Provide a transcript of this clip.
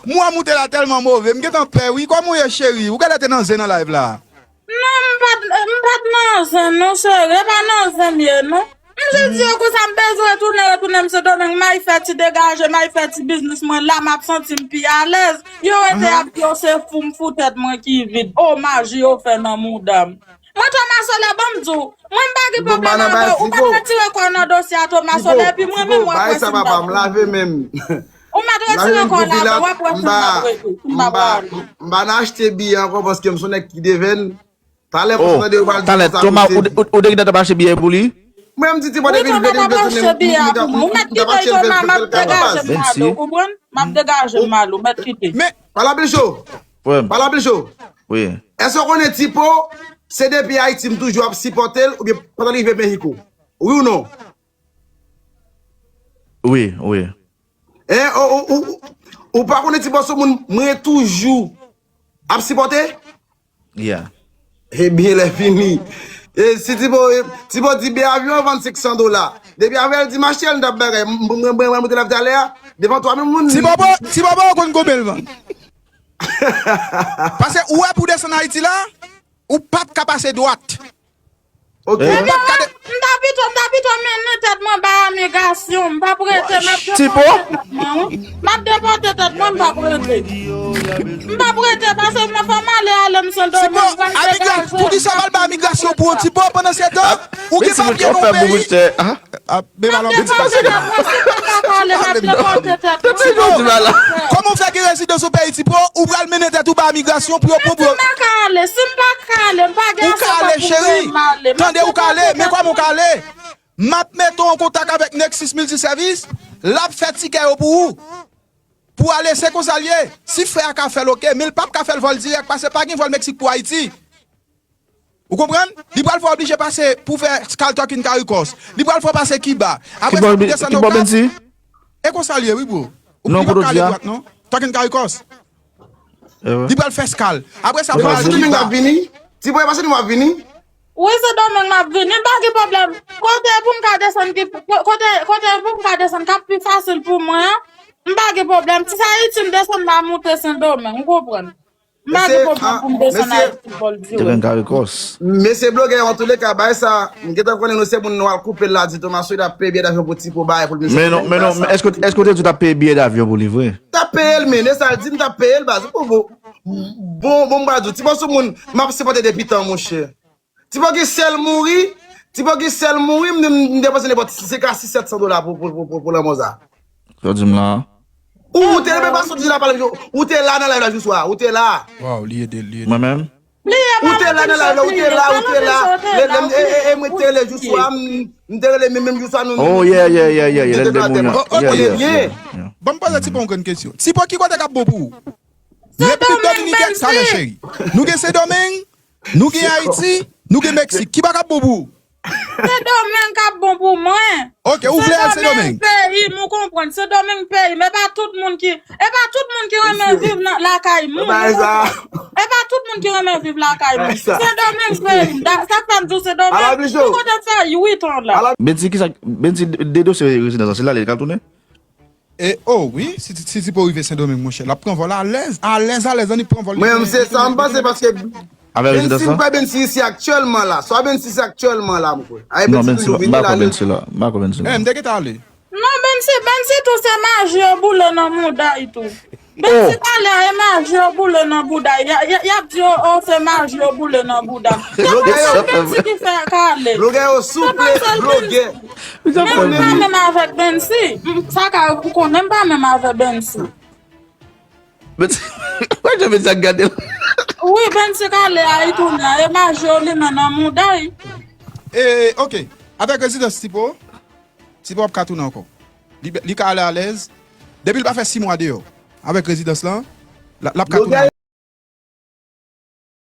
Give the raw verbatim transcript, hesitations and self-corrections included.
Mwen moute la tèlman move, m gentan pè wi. Kòman w ye cheri? Ou genlè te nan zen nan live la? Non, m pa t, m pa t nan zen non, cheri, e pa nan zen m ye non. M jis di yo konsa m bezwen retounen, retounen m Sendomeng, m ay fè ti degaje, m ay fè ti biznis mwen, la m ap santi m pi alèz. Yo rete ap di yo se fou, m fou tèt mwen ki vid. Omaj yo fè nan mouda m. Mwen Thomas Soler, ban m di w, mwen m pa gen pwoblèm avè w, ou pa t retire kò w nan dosye a Thomas Soler, epi mwen menm w ap wè si m pa t. Ou pa t retire kò w la, w ap wè si m pa t rete, si m pa prale. M pa nan achte biyè ankò paske m se yon nèg ki devèn. Talè pou tande yo pral di konsa Thomas, ou, ou, ou te gentan t ap achte biyè pou li? Mwen m di ti bò depi l vle li vle tounen m t ap achte l fè l fè l kay papa. M ap degaje m ale, ou konprann? M ap degaje m ale, ou mèt kite. Men, pale anpil cho. Pale anpil cho. Wi. Èske w konnen Tipo se depi Ayiti m toujou ap sipòte l oubyen pandan l rive Mehiko? Wi ou non? Wi, wi. Hein, ou, ou, ou, ou pa konnen Tipo se moun mwen toujou ap sipòte? Yeah. Ebyen, lè fini. E si Tipo, Tipo di biyè avyon an vann senk san dola. Depi avè l di m achte l, m t ap bagay. M, m, m, mwen, mwen, mwen, mwen, mwen, talè a, devan twa mil moun. Tipo, Tipo, ou konn konbyen l vann? Paske ou wè pou desann Ayiti la, ou p ap ka pase dwat. Ok. Ou p ap ka de- M ta pito, m ta pito mennen tèt mwen bay imigrasyon. M p ap rete, m ap depòte tèt mwen, wi. M ap depòte tèt mwen, m p ap rete. M p ap rete, paske mwen fò m ale, ale m Sendomeng, mwen degaje m. Poukisa w pa al bay imigrasyon pou yon ti pò pandan se tan? Ou gen papye nan yon peyi? Ap, men m pa ka ale, m ap depòte tèt mwen. Tipo, kòman w fè gen rezidans yon peyi, Tipo, ou pral mennen tèt ou bay imigrasyon pou yo pran pou yo? Si m pa ka ale, si m pa ka ale, m pa gen ase kòb pou m ale. Tande, ou ka ale, men kòman w ka ale? M ap mete w an kontak avèk Nexus Multiservice, l ap fè tikè yo pou ou. Pou w ale, se konsa l ye. Si frè a ka fè l, oke, men l p ap ka fè l vòl dirèk, paske pa gen vòl Meksik pou Ayiti. Ou konprann? Li pral fè w oblije pase pou fè skal Talking Caricos. Li pral fè w pase Kiba. Apre sa, pou desann Okap. E konsa l ye, wi, bro. Ou p ap ka ale dwat, non. Talking Caricos. Li pral fè skal. Apre sa, pou al Kiba. Ti boy, pase nou ap vini. Wi, Sendomeng m ap vini. M pa gen pwoblèm. Kote pou m ka desann ki, kote, kote pou m ka desann k ap pi fasil pou mwen an, m pa gen pwoblèm. Si se Ayiti m desann, m a moute Sendomeng. Ou konprann? M pa gen pwoblèm pou m desann Ayiti vòl dirèk. Mesye blogè yo, antouleka, bagay sa, m gentan konnen nou se moun nou al koupe l la, di Tomaso li t ap peye biyè davyon pou Tipo bagay pou l vin sot. Men non, men non, men èske, èske w te di w t ap peye biyè davyon pou li vre? M t ap peye l, men, e sa l di m t ap peye l, baz. Bon, bon, bon, m pral di w, Tipo se moun m ap sipòte depi tan, monchè. Tipo gen sèl mouri, Tipo gen sèl mouri, m, m, m depanse nenpòt senk a sis sèt san dola pou, pou, pou, pou, pou lanmò sa. Sa w di m la? Ou, ou te menm pa soti la pale, ou te la nan live la jou swa, ou te la. Waw, li ede l, li ede l. Mwen menm? Ou te la nan live la, ou te la, ou te la. E, e, e, e mwen te rele jou swa, m, m te rele menm, menm jou swa nou. Oh, yeah, yeah, yeah, yeah, yeah, lè l demoun. Oh, ok, yeah, yeah. Ban m poze Tipo yon grenn kesyon. Tipo, ki kote k ap bon pou ou? Repiblik Dominikèn, talè cheri. Nou gen Sendomeng, nou gen Ayiti, nou gen Meksik. Ki bò k ap bon pou ou? Sendomeng k ap bon pou mwen. Ok, ou vle al Sendomeng? Sendomeng peyi m, ou konprann. Sendomeng peyi m. E pa tout moun ki, e pa tout moun ki renmen viv nan, lakay moun. E pa tout moun ki renmen viv lakay moun. Sendomeng peyi m. Sa k fè m di w Sendomeng, m kote m fè uit an la. Bensi, kisa, Bensi, de dosye rezidans lan, se la li pral tounen? E, oh, wi, si, si, si Tipo rive Sendomeng, monchè, l ap pran vòl alèz, alèz, alèz, annik pran vòl. Mwen menm, se sa m panse, paske Bensi, m kwè Bensi isi aktyèlman la. Swa Bensi isi aktyèlman la, m kwè. Non, Bensi, m pa kwè Bensi la. M pa kwè Bensi la. Eh, m te gentan ale. Non, Bensi, Bensi tou se maji yo boule nan mouda y tou. Bensi pale a, e maji yo boule nan bouda y. Y a, y a, y ap di yo, oh, se maji yo boule nan bouda m. Se pa sèl Bensi ki fè kale. Blogè yo souple, blogè. Men m pa menm avèk Bensi. M, sa ka, ou konnen m pa menm avèk Bensi. Wè jan Bensi ap gade l. Wi, Bensi kale a, li tounen. E maji yo limen nan mouda y. E, ok. Avèk rezidans Tipo, Tipo ap ka tounen ankò. Li, li ka ale alèz. Depi l pa fè sis mwa deyò. Avèk rezidans lan, l, l ap ka tounen.